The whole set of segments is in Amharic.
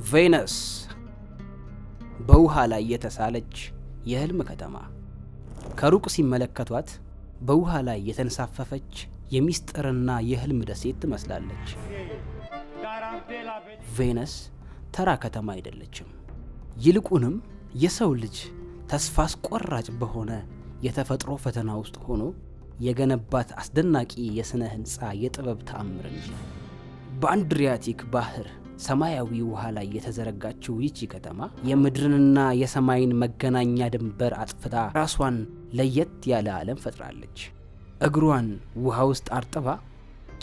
ቬነስ፣ በውሃ ላይ የተሳለች የህልም ከተማ። ከሩቅ ሲመለከቷት በውሃ ላይ የተንሳፈፈች የሚስጥርና የህልም ደሴት ትመስላለች። ቬነስ ተራ ከተማ አይደለችም። ይልቁንም የሰው ልጅ ተስፋ አስቆራጭ በሆነ የተፈጥሮ ፈተና ውስጥ ሆኖ የገነባት አስደናቂ የሥነ ሕንፃ የጥበብ ተአምር እንጂ። በአድሪያቲክ ባህር ሰማያዊ ውሃ ላይ የተዘረጋችው ይቺ ከተማ የምድርንና የሰማይን መገናኛ ድንበር አጥፍታ ራሷን ለየት ያለ ዓለም ፈጥራለች። እግሯን ውሃ ውስጥ አርጥባ፣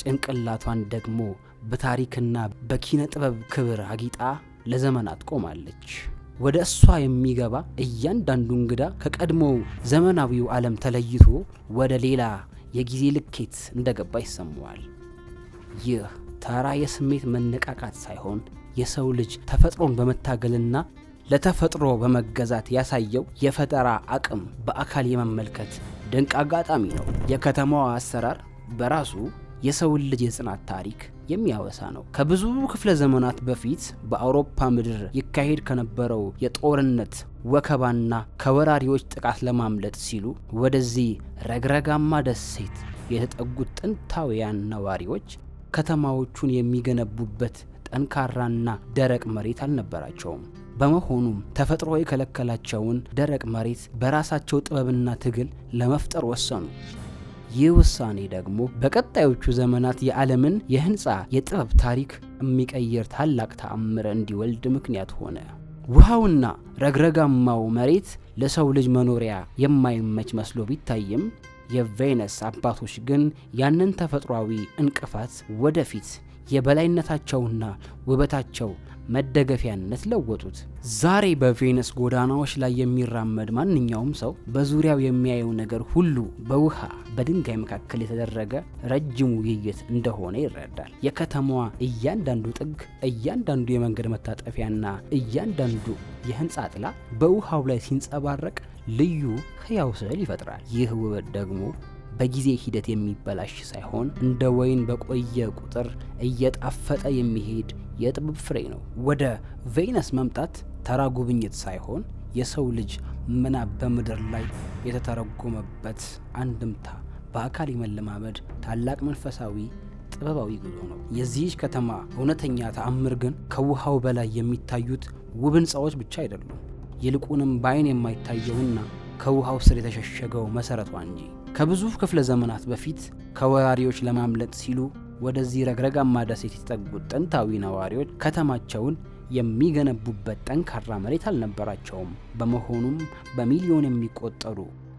ጭንቅላቷን ደግሞ በታሪክና በኪነ ጥበብ ክብር አጊጣ ለዘመናት ቆማለች። ወደ እሷ የሚገባ እያንዳንዱ እንግዳ ከቀድሞው ዘመናዊው ዓለም ተለይቶ ወደ ሌላ የጊዜ ልኬት እንደገባ ይሰማዋል። ይህ ተራ የስሜት መነቃቃት ሳይሆን የሰው ልጅ ተፈጥሮን በመታገልና ለተፈጥሮ በመገዛት ያሳየው የፈጠራ አቅም በአካል የመመልከት ድንቅ አጋጣሚ ነው። የከተማዋ አሰራር በራሱ የሰውን ልጅ የጽናት ታሪክ የሚያወሳ ነው። ከብዙ ክፍለ ዘመናት በፊት በአውሮፓ ምድር ይካሄድ ከነበረው የጦርነት ወከባና ከወራሪዎች ጥቃት ለማምለጥ ሲሉ ወደዚህ ረግረጋማ ደሴት የተጠጉት ጥንታውያን ነዋሪዎች ከተማዎቹን የሚገነቡበት ጠንካራና ደረቅ መሬት አልነበራቸውም። በመሆኑም ተፈጥሮ የከለከላቸውን ደረቅ መሬት በራሳቸው ጥበብና ትግል ለመፍጠር ወሰኑ። ይህ ውሳኔ ደግሞ በቀጣዮቹ ዘመናት የዓለምን የህንፃ የጥበብ ታሪክ የሚቀይር ታላቅ ተአምር እንዲወልድ ምክንያት ሆነ። ውሃውና ረግረጋማው መሬት ለሰው ልጅ መኖሪያ የማይመች መስሎ ቢታይም፣ የቬነስ አባቶች ግን ያንን ተፈጥሯዊ እንቅፋት ወደፊት የበላይነታቸውና ውበታቸው መደገፊያነት ለወጡት። ዛሬ በቬነስ ጎዳናዎች ላይ የሚራመድ ማንኛውም ሰው በዙሪያው የሚያየው ነገር ሁሉ በውሃ በድንጋይ መካከል የተደረገ ረጅም ውይይት እንደሆነ ይረዳል። የከተማዋ እያንዳንዱ ጥግ፣ እያንዳንዱ የመንገድ መታጠፊያና እያንዳንዱ የህንፃ ጥላ በውሃው ላይ ሲንጸባረቅ ልዩ ህያው ስዕል ይፈጥራል። ይህ ውበት ደግሞ በጊዜ ሂደት የሚበላሽ ሳይሆን እንደ ወይን በቆየ ቁጥር እየጣፈጠ የሚሄድ የጥበብ ፍሬ ነው። ወደ ቬነስ መምጣት ተራ ጉብኝት ሳይሆን የሰው ልጅ ምናብ በምድር ላይ የተተረጎመበት አንድምታ በአካል የመለማመድ ታላቅ መንፈሳዊ ጥበባዊ ጉዞ ነው። የዚህች ከተማ እውነተኛ ተአምር ግን ከውሃው በላይ የሚታዩት ውብ ሕንፃዎች ብቻ አይደሉም። ይልቁንም በአይን የማይታየውና ከውሃው ስር የተሸሸገው መሰረቷ እንጂ። ከብዙ ክፍለ ዘመናት በፊት ከወራሪዎች ለማምለጥ ሲሉ ወደዚህ ረግረጋማ ደሴት የተጠጉት ጥንታዊ ነዋሪዎች ከተማቸውን የሚገነቡበት ጠንካራ መሬት አልነበራቸውም። በመሆኑም በሚሊዮን የሚቆጠሩ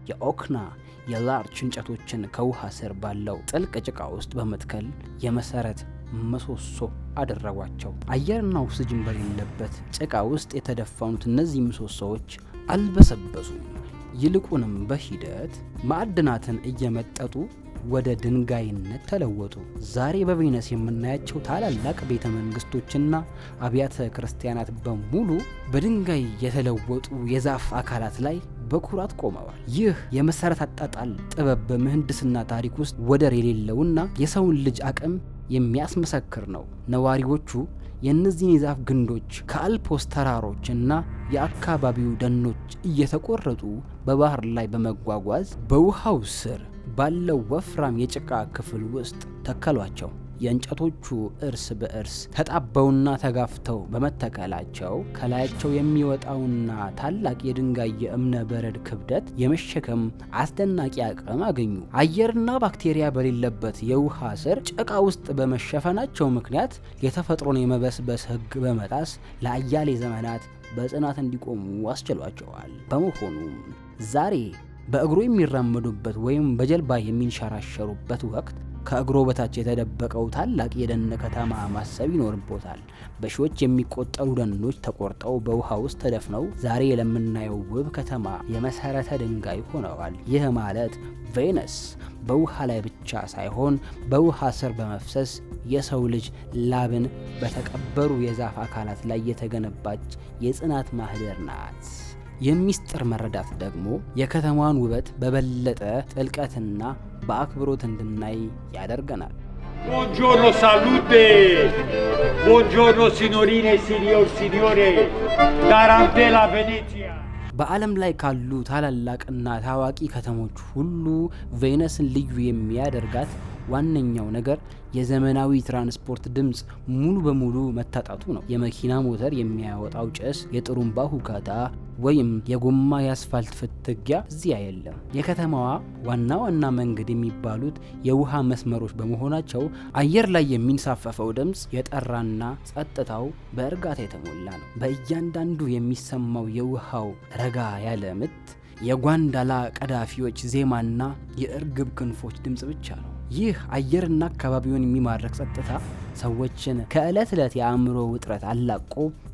የ oak ና የ larch እንጨቶችን ከውሃ ስር ባለው ጥልቅ ጭቃ ውስጥ በመትከል የመሰረት ምሰሶ አደረጓቸው። አየርና ኦክስጅን በሌለበት ጭቃ ውስጥ የተደፈኑት እነዚህ ምሰሶዎች አልበሰበሱም። ይልቁንም በሂደት ማዕድናትን እየመጠጡ ወደ ድንጋይነት ተለወጡ። ዛሬ በቬነስ የምናያቸው ታላላቅ ቤተ መንግስቶችና አብያተ ክርስቲያናት በሙሉ በድንጋይ የተለወጡ የዛፍ አካላት ላይ በኩራት ቆመዋል። ይህ የመሰረት አጣጣል ጥበብ በምህንድስና ታሪክ ውስጥ ወደር የሌለውና የሰውን ልጅ አቅም የሚያስመሰክር ነው። ነዋሪዎቹ የእነዚህን የዛፍ ግንዶች ከአልፖስ ተራሮች እና የአካባቢው ደኖች እየተቆረጡ በባህር ላይ በመጓጓዝ በውሃው ስር ባለው ወፍራም የጭቃ ክፍል ውስጥ ተከሏቸው። የእንጨቶቹ እርስ በእርስ ተጣበውና ተጋፍተው በመተከላቸው ከላያቸው የሚወጣውና ታላቅ የድንጋይ የእብነ በረድ ክብደት የመሸከም አስደናቂ አቅም አገኙ። አየርና ባክቴሪያ በሌለበት የውሃ ስር ጭቃ ውስጥ በመሸፈናቸው ምክንያት የተፈጥሮን የመበስበስ ሕግ በመጣስ ለአያሌ ዘመናት በጽናት እንዲቆሙ አስችሏቸዋል። በመሆኑም ዛሬ በእግሮ የሚራመዱበት ወይም በጀልባ የሚንሸራሸሩበት ወቅት ከእግሮ በታች የተደበቀው ታላቅ የደን ከተማ ማሰብ ይኖርቦታል። በሺዎች የሚቆጠሩ ደኖች ተቆርጠው በውሃ ውስጥ ተደፍነው ዛሬ ለምናየው ውብ ከተማ የመሰረተ ድንጋይ ሆነዋል። ይህ ማለት ቬነስ በውሃ ላይ ብቻ ሳይሆን በውሃ ስር በመፍሰስ የሰው ልጅ ላብን በተቀበሩ የዛፍ አካላት ላይ የተገነባች የጽናት ማህደር ናት። የሚስጥር መረዳት ደግሞ የከተማዋን ውበት በበለጠ ጥልቀትና በአክብሮት እንድናይ ያደርገናል። Buongiorno, salute! Buongiorno, signorine e signor signore! Tarantella Venezia! በዓለም ላይ ካሉ ታላላቅና ታዋቂ ከተሞች ሁሉ ቬነስን ልዩ የሚያደርጋት ዋነኛው ነገር የዘመናዊ ትራንስፖርት ድምፅ ሙሉ በሙሉ መታጣቱ ነው። የመኪና ሞተር የሚያወጣው ጭስ፣ የጥሩምባ ሁካታ ወይም የጎማ የአስፋልት ፍትጊያ እዚያ የለም። የከተማዋ ዋና ዋና መንገድ የሚባሉት የውሃ መስመሮች በመሆናቸው አየር ላይ የሚንሳፈፈው ድምፅ የጠራና ጸጥታው በእርጋታ የተሞላ ነው። በእያንዳንዱ የሚሰማው የውሃው ረጋ ያለ ምት፣ የጓንዳላ ቀዳፊዎች ዜማና የእርግብ ክንፎች ድምፅ ብቻ ነው። ይህ አየርና አካባቢውን የሚማርክ ጸጥታ ሰዎችን ከዕለት ዕለት የአእምሮ ውጥረት አላቆ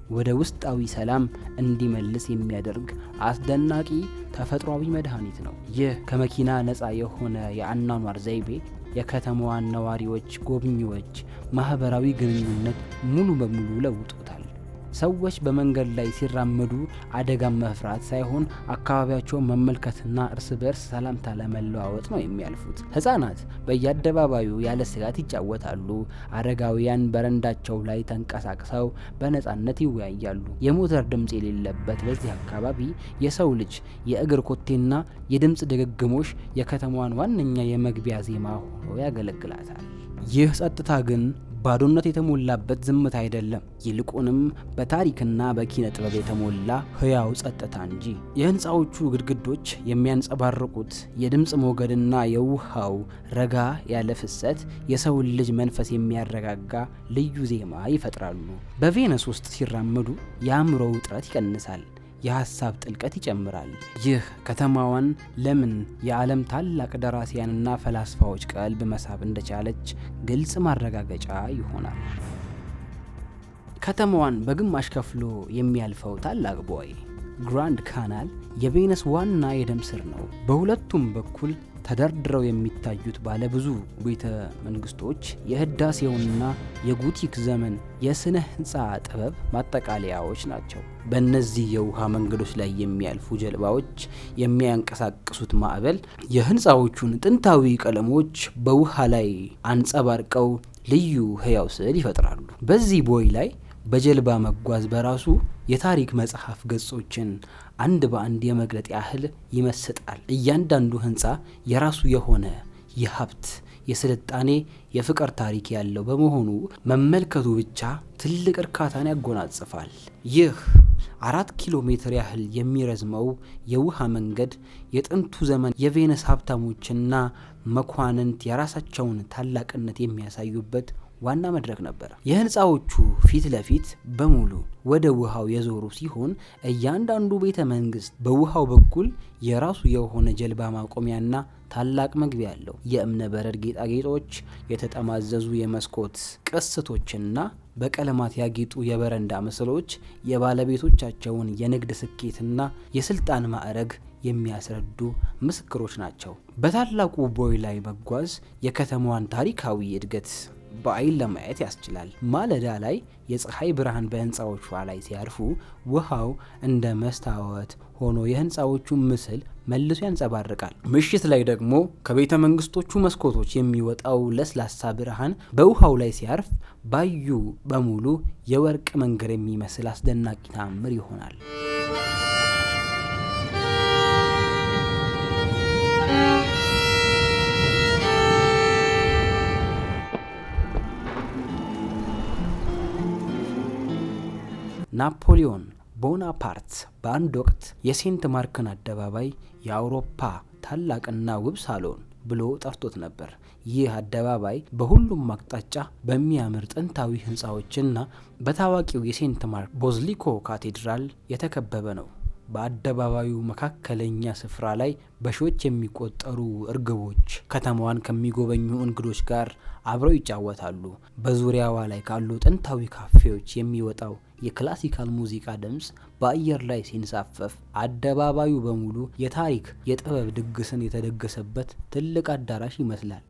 ወደ ውስጣዊ ሰላም እንዲመልስ የሚያደርግ አስደናቂ ተፈጥሯዊ መድኃኒት ነው። ይህ ከመኪና ነፃ የሆነ የአኗኗር ዘይቤ የከተማዋን ነዋሪዎች፣ ጎብኚዎች ማኅበራዊ ግንኙነት ሙሉ በሙሉ ለውጦታል። ሰዎች በመንገድ ላይ ሲራመዱ አደጋን መፍራት ሳይሆን አካባቢያቸውን መመልከትና እርስ በእርስ ሰላምታ ለመለዋወጥ ነው የሚያልፉት። ሕፃናት በየአደባባዩ ያለ ስጋት ይጫወታሉ። አረጋውያን በረንዳቸው ላይ ተንቀሳቅሰው በነፃነት ይወያያሉ። የሞተር ድምፅ የሌለበት በዚህ አካባቢ የሰው ልጅ የእግር ኮቴና የድምፅ ድግግሞሽ የከተማዋን ዋነኛ የመግቢያ ዜማ ሆኖ ያገለግላታል። ይህ ጸጥታ ግን ባዶነት የተሞላበት ዝምታ አይደለም፣ ይልቁንም በታሪክና በኪነ ጥበብ የተሞላ ህያው ጸጥታ እንጂ። የህንፃዎቹ ግድግዶች የሚያንጸባርቁት የድምፅ ሞገድና የውሃው ረጋ ያለ ፍሰት የሰውን ልጅ መንፈስ የሚያረጋጋ ልዩ ዜማ ይፈጥራሉ። በቬነስ ውስጥ ሲራመዱ የአእምሮ ውጥረት ይቀንሳል፣ የሐሳብ ጥልቀት ይጨምራል። ይህ ከተማዋን ለምን የዓለም ታላቅ ደራሲያንና ፈላስፋዎች ቀልብ መሳብ እንደቻለች ግልጽ ማረጋገጫ ይሆናል። ከተማዋን በግማሽ ከፍሎ የሚያልፈው ታላቅ ቦይ Grand Canal የቬነስ ዋና የደም ስር ነው። በሁለቱም በኩል ተደርድረው የሚታዩት ባለብዙ ቤተ መንግስቶች የህዳሴውና የጉቲክ ዘመን የስነ ህንፃ ጥበብ ማጠቃለያዎች ናቸው። በእነዚህ የውሃ መንገዶች ላይ የሚያልፉ ጀልባዎች የሚያንቀሳቅሱት ማዕበል የህንፃዎቹን ጥንታዊ ቀለሞች በውሃ ላይ አንጸባርቀው ልዩ ህያው ስዕል ይፈጥራሉ። በዚህ ቦይ ላይ በጀልባ መጓዝ በራሱ የታሪክ መጽሐፍ ገጾችን አንድ በአንድ የመግለጥ ያህል ይመስጣል። እያንዳንዱ ህንፃ የራሱ የሆነ የሀብት፣ የስልጣኔ፣ የፍቅር ታሪክ ያለው በመሆኑ መመልከቱ ብቻ ትልቅ እርካታን ያጎናጽፋል። ይህ 4 ኪሎ ሜትር ያህል የሚረዝመው የውሃ መንገድ የጥንቱ ዘመን የቬነስ ሀብታሞችና መኳንንት የራሳቸውን ታላቅነት የሚያሳዩበት ዋና መድረክ ነበር። የህንፃዎቹ ፊት ለፊት በሙሉ ወደ ውሃው የዞሩ ሲሆን እያንዳንዱ ቤተ መንግስት በውሃው በኩል የራሱ የሆነ ጀልባ ማቆሚያና ታላቅ መግቢያ አለው። የእብነ በረድ ጌጣጌጦች፣ የተጠማዘዙ የመስኮት ቅስቶችና በቀለማት ያጌጡ የበረንዳ ምስሎች የባለቤቶቻቸውን የንግድ ስኬትና የስልጣን ማዕረግ የሚያስረዱ ምስክሮች ናቸው። በታላቁ ቦይ ላይ መጓዝ የከተማዋን ታሪካዊ እድገት በአይን ለማየት ያስችላል። ማለዳ ላይ የፀሐይ ብርሃን በህንፃዎቿ ላይ ሲያርፉ ውሃው እንደ መስታወት ሆኖ የህንፃዎቹን ምስል መልሶ ያንጸባርቃል። ምሽት ላይ ደግሞ ከቤተ መንግስቶቹ መስኮቶች የሚወጣው ለስላሳ ብርሃን በውሃው ላይ ሲያርፍ ባዩ በሙሉ የወርቅ መንገድ የሚመስል አስደናቂ ተአምር ይሆናል። ናፖሊዮን ቦናፓርት በአንድ ወቅት የሴንት ማርክን አደባባይ የአውሮፓ ታላቅና ውብ ሳሎን ብሎ ጠርቶት ነበር። ይህ አደባባይ በሁሉም አቅጣጫ በሚያምር ጥንታዊ ህንፃዎችና በታዋቂው የሴንት ማርክ ባዚሊካ ካቴድራል የተከበበ ነው። በአደባባዩ መካከለኛ ስፍራ ላይ በሺዎች የሚቆጠሩ እርግቦች ከተማዋን ከሚጎበኙ እንግዶች ጋር አብረው ይጫወታሉ። በዙሪያዋ ላይ ካሉ ጥንታዊ ካፌዎች የሚወጣው የክላሲካል ሙዚቃ ድምፅ በአየር ላይ ሲንሳፈፍ አደባባዩ በሙሉ የታሪክ የጥበብ ድግስን የተደገሰበት ትልቅ አዳራሽ ይመስላል።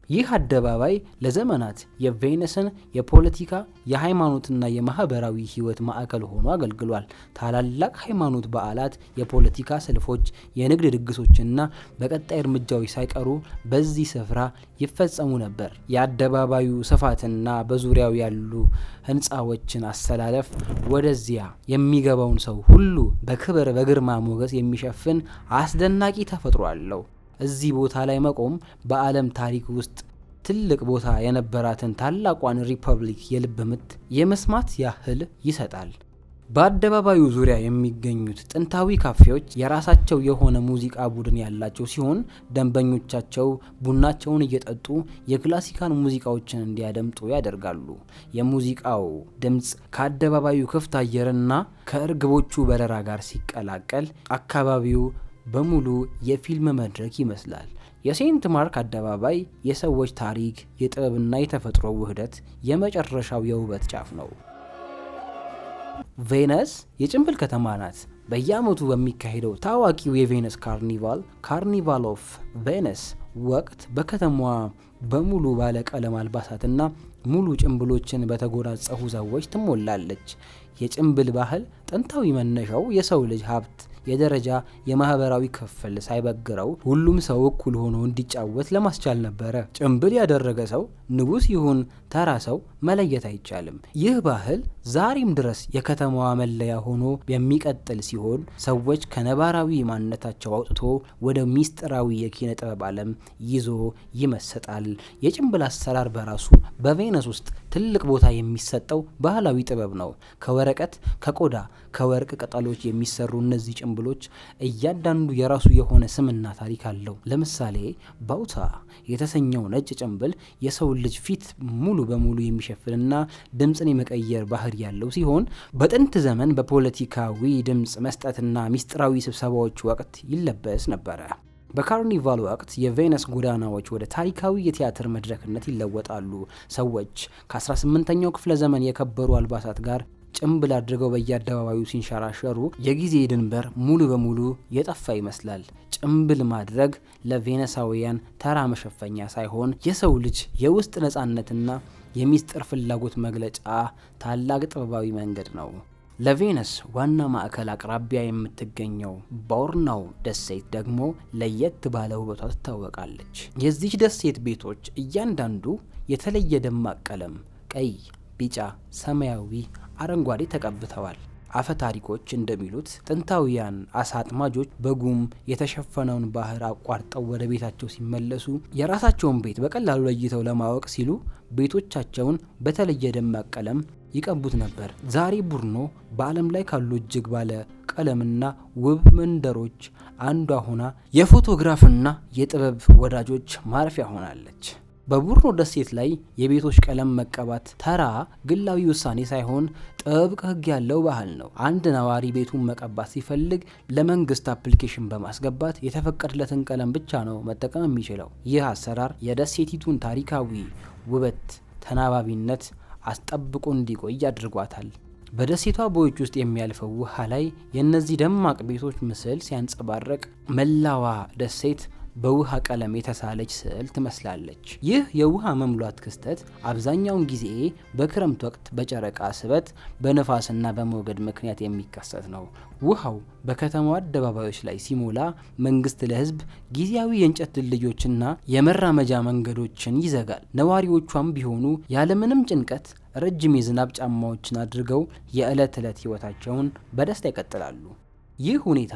ይህ አደባባይ ለዘመናት የቬነስን የፖለቲካ፣ የሃይማኖትና የማህበራዊ ህይወት ማዕከል ሆኖ አገልግሏል። ታላላቅ ሃይማኖት በዓላት፣ የፖለቲካ ሰልፎች፣ የንግድ ድግሶችና በቀጣይ እርምጃዎች ሳይቀሩ በዚህ ስፍራ ይፈጸሙ ነበር። የአደባባዩ ስፋትና በዙሪያው ያሉ ህንፃዎችን አሰላለፍ ወደዚያ የሚገባውን ሰው ሁሉ በክብር በግርማ ሞገስ የሚሸፍን አስደናቂ ተፈጥሮ አለው። እዚህ ቦታ ላይ መቆም በዓለም ታሪክ ውስጥ ትልቅ ቦታ የነበራትን ታላቋን ሪፐብሊክ የልብ ምት የመስማት ያህል ይሰጣል። በአደባባዩ ዙሪያ የሚገኙት ጥንታዊ ካፌዎች የራሳቸው የሆነ ሙዚቃ ቡድን ያላቸው ሲሆን፣ ደንበኞቻቸው ቡናቸውን እየጠጡ የክላሲካል ሙዚቃዎችን እንዲያደምጡ ያደርጋሉ። የሙዚቃው ድምፅ ከአደባባዩ ክፍት አየርና ከእርግቦቹ በረራ ጋር ሲቀላቀል አካባቢው በሙሉ የፊልም መድረክ ይመስላል። የሴንት ማርክ አደባባይ የሰዎች ታሪክ፣ የጥበብና የተፈጥሮ ውህደት የመጨረሻው የውበት ጫፍ ነው። ቬነስ የጭንብል ከተማ ናት። በየዓመቱ በሚካሄደው ታዋቂው የቬነስ ካርኒቫል፣ Carnival of Venice ወቅት በከተማዋ በሙሉ ባለ ቀለም አልባሳትና ሙሉ ጭንብሎችን በተጎናጸፉ ሰዎች ትሞላለች። የጭንብል ባህል ጥንታዊ መነሻው የሰው ልጅ ሀብት፣ የደረጃ፣ የማህበራዊ ክፍል ሳይበግረው ሁሉም ሰው እኩል ሆኖ እንዲጫወት ለማስቻል ነበረ። ጭንብል ያደረገ ሰው ንጉስ ይሁን ተራ ሰው መለየት አይቻልም። ይህ ባህል ዛሬም ድረስ የከተማዋ መለያ ሆኖ የሚቀጥል ሲሆን፣ ሰዎች ከነባራዊ ማንነታቸው አውጥቶ ወደ ሚስጥራዊ የኪነ ጥበብ ዓለም ይዞ ይመሰጣል። የጭንብል አሰራር በራሱ በቬነስ ውስጥ ትልቅ ቦታ የሚሰጠው ባህላዊ ጥበብ ነው። ከወረቀት፣ ከቆዳ፣ ከወርቅ ቅጠሎች የሚሰሩ እነዚህ ጭንብሎች እያንዳንዱ የራሱ የሆነ ስምና ታሪክ አለው። ለምሳሌ ባውታ የተሰኘው ነጭ ጭንብል የሰውን ልጅ ፊት ሙሉ በሙሉ የሚሸፍንና ድምፅን የመቀየር ባህሪ ያለው ሲሆን፣ በጥንት ዘመን በፖለቲካዊ ድምፅ መስጠትና ሚስጥራዊ ስብሰባዎች ወቅት ይለበስ ነበረ። በካርኒቫል ወቅት የቬነስ ጎዳናዎች ወደ ታሪካዊ የቲያትር መድረክነት ይለወጣሉ። ሰዎች ከ18ኛው ክፍለ ዘመን የከበሩ አልባሳት ጋር ጭንብል አድርገው በየአደባባዩ ሲንሸራሸሩ የጊዜ ድንበር ሙሉ በሙሉ የጠፋ ይመስላል። ጭንብል ማድረግ ለቬነሳውያን ተራ መሸፈኛ ሳይሆን የሰው ልጅ የውስጥ ነፃነትና የሚስጥር ፍላጎት መግለጫ ታላቅ ጥበባዊ መንገድ ነው። ለቬነስ ዋና ማዕከል አቅራቢያ የምትገኘው ቦርኖ ደሴት ደግሞ ለየት ባለ ውበቷ ትታወቃለች። የዚች ደሴት ቤቶች እያንዳንዱ የተለየ ደማቅ ቀለም፣ ቀይ፣ ቢጫ፣ ሰማያዊ፣ አረንጓዴ ተቀብተዋል። አፈ ታሪኮች እንደሚሉት ጥንታውያን አሳ አጥማጆች በጉም የተሸፈነውን ባህር አቋርጠው ወደ ቤታቸው ሲመለሱ የራሳቸውን ቤት በቀላሉ ለይተው ለማወቅ ሲሉ ቤቶቻቸውን በተለየ ደማቅ ቀለም ይቀቡት ነበር። ዛሬ ቡርኖ በዓለም ላይ ካሉ እጅግ ባለ ቀለምና ውብ መንደሮች አንዷ ሆና የፎቶግራፍና የጥበብ ወዳጆች ማረፊያ ሆናለች። በቡርኖ ደሴት ላይ የቤቶች ቀለም መቀባት ተራ ግላዊ ውሳኔ ሳይሆን ጥብቅ ሕግ ያለው ባህል ነው። አንድ ነዋሪ ቤቱን መቀባት ሲፈልግ ለመንግስት application በማስገባት የተፈቀደለትን ቀለም ብቻ ነው መጠቀም የሚችለው። ይህ አሰራር የደሴቲቱን ታሪካዊ ውበት ተናባቢነት አስጠብቆ እንዲቆይ አድርጓታል። በደሴቷ ቦዮች ውስጥ የሚያልፈው ውሃ ላይ የእነዚህ ደማቅ ቤቶች ምስል ሲያንጸባረቅ መላዋ ደሴት በውሃ ቀለም የተሳለች ስዕል ትመስላለች። ይህ የውሃ መሙላት ክስተት አብዛኛውን ጊዜ በክረምት ወቅት በጨረቃ ስበት፣ በንፋስና በሞገድ ምክንያት የሚከሰት ነው። ውሃው በከተማው አደባባዮች ላይ ሲሞላ መንግስት ለሕዝብ ጊዜያዊ የእንጨት ድልድዮችና የመራመጃ መንገዶችን ይዘጋል። ነዋሪዎቿም ቢሆኑ ያለምንም ጭንቀት ረጅም የዝናብ ጫማዎችን አድርገው የዕለት ተዕለት ሕይወታቸውን በደስታ ይቀጥላሉ። ይህ ሁኔታ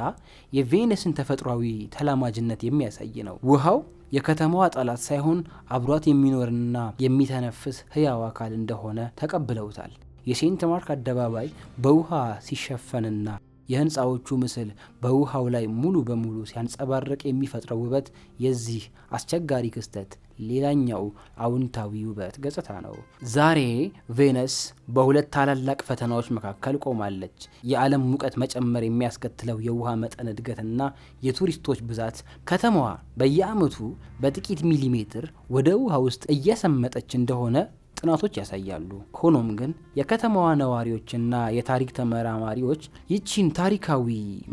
የቬነስን ተፈጥሯዊ ተላማጅነት የሚያሳይ ነው። ውሃው የከተማዋ ጠላት ሳይሆን አብሯት የሚኖርና የሚተነፍስ ህያው አካል እንደሆነ ተቀብለውታል። የሴንት ማርክ አደባባይ በውሃ ሲሸፈንና የህንፃዎቹ ምስል በውሃው ላይ ሙሉ በሙሉ ሲያንጸባርቅ የሚፈጥረው ውበት የዚህ አስቸጋሪ ክስተት ሌላኛው አዎንታዊ ውበት ገጽታ ነው። ዛሬ ቬነስ በሁለት ታላላቅ ፈተናዎች መካከል ቆማለች። የዓለም ሙቀት መጨመር የሚያስከትለው የውሃ መጠን እድገትና የቱሪስቶች ብዛት ከተማዋ በየዓመቱ በጥቂት ሚሊሜትር ወደ ውሃ ውስጥ እየሰመጠች እንደሆነ ጥናቶች ያሳያሉ። ሆኖም ግን የከተማዋ ነዋሪዎችና የታሪክ ተመራማሪዎች ይቺን ታሪካዊ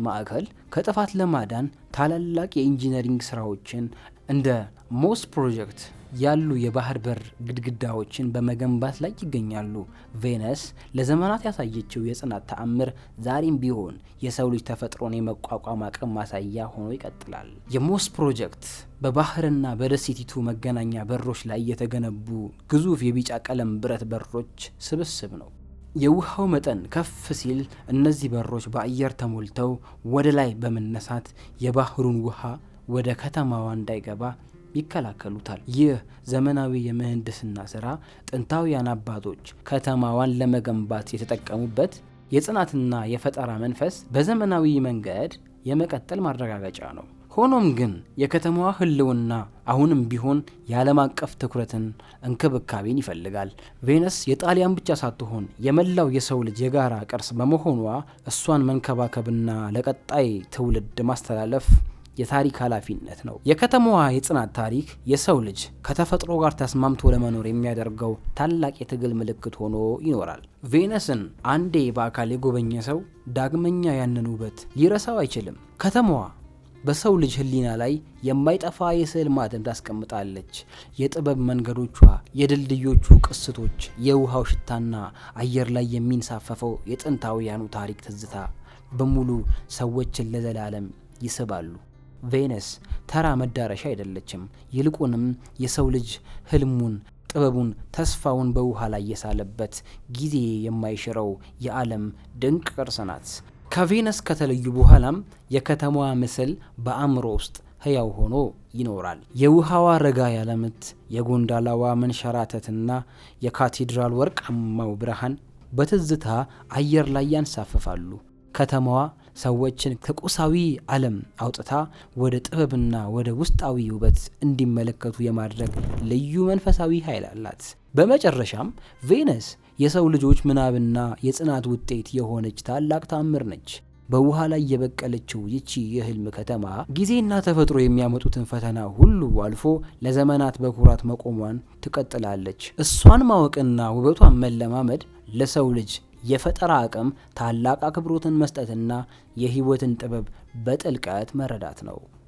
ማዕከል ከጥፋት ለማዳን ታላላቅ የ engineering ስራዎችን እንደ Moss Project ያሉ የባህር በር ግድግዳዎችን በመገንባት ላይ ይገኛሉ። ቬነስ ለዘመናት ያሳየችው የጽናት ተአምር ዛሬም ቢሆን የሰው ልጅ ተፈጥሮን የመቋቋም አቅም ማሳያ ሆኖ ይቀጥላል። የ Moss Project በባህርና በደሴቲቱ መገናኛ በሮች ላይ የተገነቡ ግዙፍ የቢጫ ቀለም ብረት በሮች ስብስብ ነው። የውሃው መጠን ከፍ ሲል እነዚህ በሮች በአየር ተሞልተው ወደ ላይ በመነሳት የባህሩን ውሃ ወደ ከተማዋ እንዳይገባ ይከላከሉታል። ይህ ዘመናዊ የምህንድስና ስራ ጥንታውያን አባቶች ከተማዋን ለመገንባት የተጠቀሙበት የጽናትና የፈጠራ መንፈስ በዘመናዊ መንገድ የመቀጠል ማረጋገጫ ነው። ሆኖም ግን የከተማዋ ሕልውና አሁንም ቢሆን የዓለም አቀፍ ትኩረትን፣ እንክብካቤን ይፈልጋል። ቬነስ የጣሊያን ብቻ ሳትሆን የመላው የሰው ልጅ የጋራ ቅርስ በመሆኗ እሷን መንከባከብና ለቀጣይ ትውልድ ማስተላለፍ የታሪክ ኃላፊነት ነው። የከተማዋ የጽናት ታሪክ የሰው ልጅ ከተፈጥሮ ጋር ተስማምቶ ለመኖር የሚያደርገው ታላቅ የትግል ምልክት ሆኖ ይኖራል። ቬነስን አንዴ በአካል የጎበኘ ሰው ዳግመኛ ያንን ውበት ሊረሳው አይችልም። ከተማዋ በሰው ልጅ ሕሊና ላይ የማይጠፋ የስዕል ማተም ታስቀምጣለች። የጥበብ መንገዶቿ፣ የድልድዮቹ ቅስቶች፣ የውሃው ሽታና አየር ላይ የሚንሳፈፈው የጥንታውያኑ ታሪክ ትዝታ በሙሉ ሰዎችን ለዘላለም ይስባሉ። ቬነስ ተራ መዳረሻ አይደለችም። ይልቁንም የሰው ልጅ ህልሙን፣ ጥበቡን፣ ተስፋውን በውሃ ላይ የሳለበት ጊዜ የማይሽረው የዓለም ድንቅ ቅርስ ናት። ከቬነስ ከተለዩ በኋላም የከተማዋ ምስል በአእምሮ ውስጥ ሕያው ሆኖ ይኖራል። የውሃዋ ረጋ ያለ ምት፣ የጎንዶላዋ መንሸራተትና የካቴድራል ወርቃማው ብርሃን በትዝታ አየር ላይ ያንሳፈፋሉ። ከተማዋ ሰዎችን ከቁሳዊ ዓለም አውጥታ ወደ ጥበብና ወደ ውስጣዊ ውበት እንዲመለከቱ የማድረግ ልዩ መንፈሳዊ ኃይል አላት። በመጨረሻም ቬነስ የሰው ልጆች ምናብና የጽናት ውጤት የሆነች ታላቅ ተአምር ነች። በውሃ ላይ የበቀለችው ይቺ የህልም ከተማ ጊዜና ተፈጥሮ የሚያመጡትን ፈተና ሁሉ አልፎ ለዘመናት በኩራት መቆሟን ትቀጥላለች። እሷን ማወቅና ውበቷን መለማመድ ለሰው ልጅ የፈጠራ አቅም ታላቅ አክብሮትን መስጠትና የህይወትን ጥበብ በጥልቀት መረዳት ነው።